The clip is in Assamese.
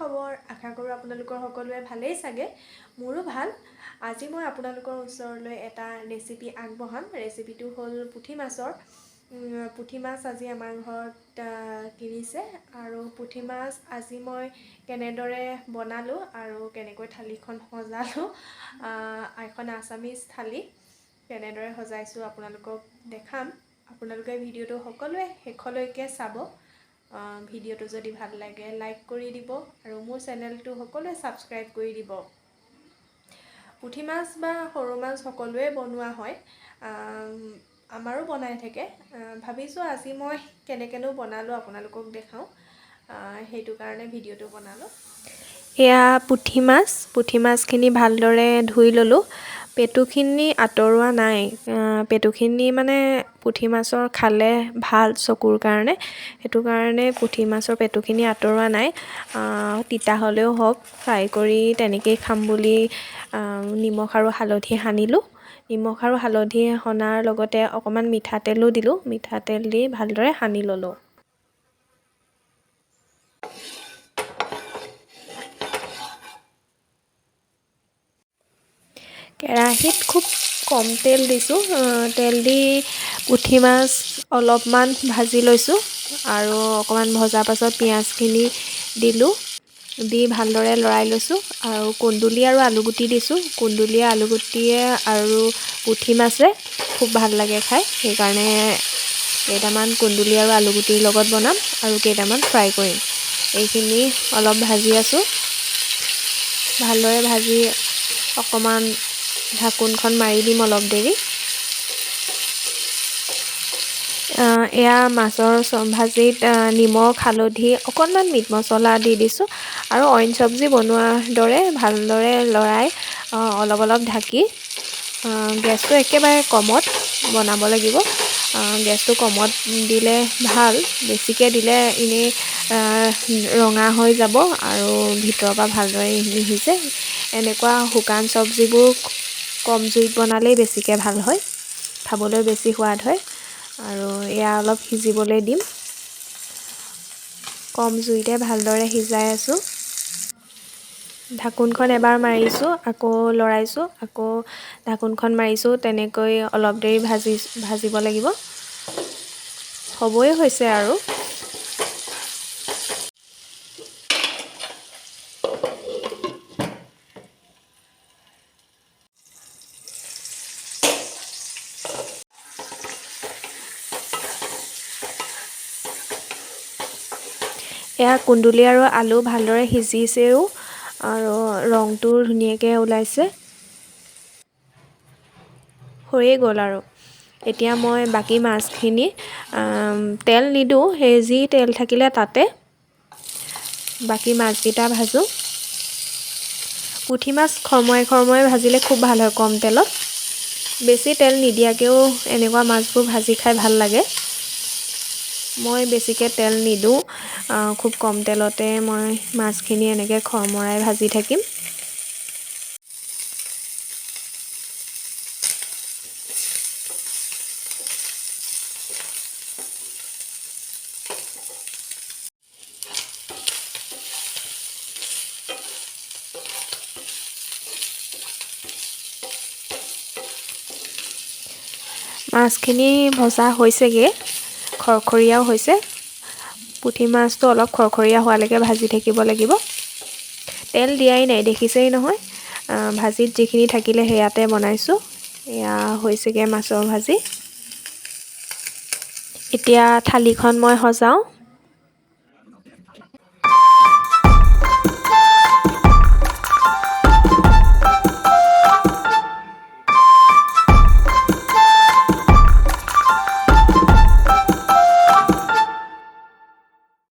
খবৰ? আশা কৰোঁ আপোনালোকৰ সকলোৰে ভালেই চাগে, মোৰো ভাল। আজি মই আপোনালোকৰ ওচৰলৈ এটা ৰেচিপি আগবঢ়াম। ৰেচিপিটো হ'ল পুঠি মাছৰ। পুঠি মাছ আজি আমাৰ ঘৰত কিনিছে আৰু পুঠি মাছ আজি মই কেনেদৰে বনালোঁ আৰু কেনেকৈ থালিখন সজালোঁ, এখন আছামিজ থালি কেনেদৰে সজাইছোঁ আপোনালোকক দেখাম। আপোনালোকে ভিডিঅ'টো সকলোৱে শেষলৈকে চাব। ভিডিঅ'টো যদি ভাল লাগে লাইক কৰি দিব আৰু মোৰ চেনেলটো সকলোৱে ছাবস্ক্ৰাইব কৰি দিব। পুঠি মাছ বা সৰু মাছ সকলোৱে বনোৱা হয়, আমাৰো বনাই থাকে। ভাবিছোঁ আজি মই কেনেকৈনো বনালোঁ আপোনালোকক দেখাওঁ, সেইটো কাৰণে ভিডিঅ'টো বনালোঁ। এয়া পুঠি মাছ, পুঠি মাছখিনি ভালদৰে ধুই ল'লোঁ। পেটুখিনি আঁতৰোৱা নাই। পেটুখিনি মানে পুঠি মাছৰ খালে ভাল চকুৰ কাৰণে, সেইটো কাৰণে পুঠি মাছৰ পেটুখিনি আঁতৰোৱা নাই। তিতা হ'লেও হওক, ফ্ৰাই কৰি তেনেকেই খাম বুলি নিমখ আৰু হালধি সানিলোঁ। নিমখ আৰু হালধি সনাৰ লগতে অকণমান মিঠাতেলো দিলোঁ। মিঠাতেল দি ভালদৰে সানি ল'লোঁ। কেৰাহীত খুব কম তেল দিছোঁ। তেল দি পুঠি মাছ অলপমান ভাজি লৈছোঁ আৰু অকণমান ভজাৰ পাছত পিঁয়াজখিনি দিলোঁ, দি ভালদৰে লৰাই লৈছোঁ। আৰু কুন্দুলি আৰু আলুগুটি দিছোঁ। কুন্দুলি আলুগুটিয়ে আৰু পুঠি মাছে খুব ভাল লাগে খাই, সেইকাৰণে কেইটামান কুন্দুলি আৰু আলুগুটিৰ লগত বনাম আৰু কেইটামান ফ্ৰাই কৰিম। এইখিনি অলপ ভাজি আছোঁ। ভালদৰে ভাজি অকণমান ঢাকোনখন মাৰি দিম অলপ দেৰি। এয়া মাছৰ ভাজিত নিমখ, হালধি, অকণমান মিট মছলা দি দিছোঁ আৰু অইন চব্জি বনোৱাৰ দৰে ভালদৰে লৰাই অলপ অলপ ঢাকি গেছটো একেবাৰে কমত বনাব লাগিব। গেছটো কমত দিলে ভাল, বেছিকৈ দিলে এনেই ৰঙা হৈ যাব আৰু ভিতৰৰ পৰা ভালদৰে নিসিজে। এনেকুৱা শুকান চব্জিবোৰ কম জুইত বনালেই বেছিকৈ ভাল হয়, খাবলৈ বেছি সোৱাদ হয়। আৰু এয়া অলপ সিজিবলৈ দিম। কম জুইতে ভালদৰে সিজাই আছোঁ। ঢাকোনখন এবাৰ মাৰিছোঁ, আকৌ লৰাইছোঁ, আকৌ ঢাকোনখন মাৰিছোঁ। তেনেকৈ অলপ দেৰি ভাজিব লাগিব। হ'বই হৈছে আৰু। এয়া কুন্দুলি আৰু আলু ভালদৰে সিজিছেও আৰু ৰংটো ধুনীয়াকৈ ওলাইছে, হৈয়ে গ'ল আৰু। এতিয়া মই বাকী মাছখিনি তেল নিদিওঁ, সেই যি তেল থাকিলে তাতে বাকী মাছকেইটা ভাজোঁ। পুঠি মাছ খৰমৰাই খৰমৰাই ভাজিলে খুব ভাল হয় কম তেলত। বেছি তেল নিদিয়াকৈও এনেকুৱা মাছবোৰ ভাজি খাই ভাল লাগে। মই বেছিকৈ তেল নিদিওঁ, খুব কম তেলতে মই মাছখিনি এনেকৈ খৰমৰাই ভাজি থাকিম। মাছখিনি ভজা হৈছেগৈ, খৰখৰীয়াও হৈছে। পুঠি মাছটো অলপ খৰখৰীয়া হোৱালৈকে ভাজি থাকিব লাগিব। তেল দিয়াই নাই, দেখিছেই নহয়। ভাজিত যিখিনি থাকিলে সেয়াতে বনাইছোঁ। এয়া হৈছেগৈ মাছৰ ভাজি। এতিয়া থালিখন মই সজাওঁ।